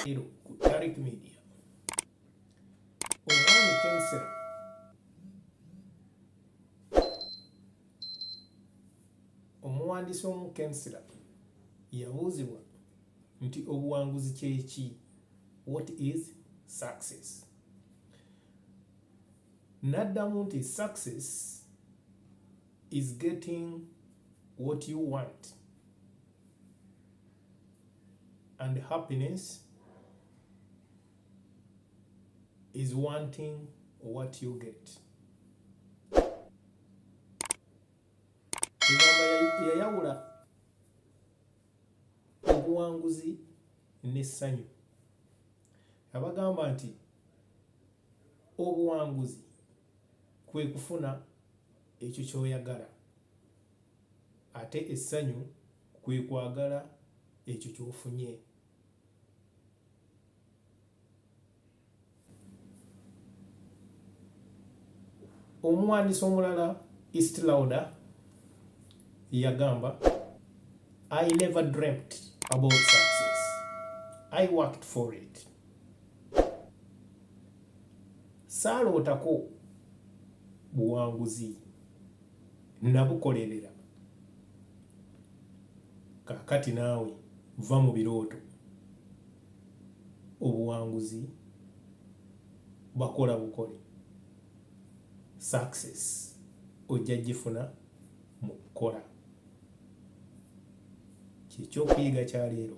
Leero ku Tarik Media, omwami Kensera omuwandiisi omu Kensera yabuuzibwa nti obuwanguzi kyeki? What is success? N'addamu nti success is getting what you want and happiness is wanting what you get. Egamba yayawula obuwanguzi n'essanyu. Abagamba nti obuwanguzi kwe kufuna ekyo ky'oyagala ate essanyu kwe kwagala ekyo ky'ofunye. Omuwandiisi omulala East Lauder yagamba, I never dreamt about success. I worked for it. Saalootako buwanguzi, nabukolerera. Kaakati naawe vva mu birooto. Obuwanguzi bakola bukole. Success ojja gifuna mu kukola. Ky'ekyokuyiga kya leero.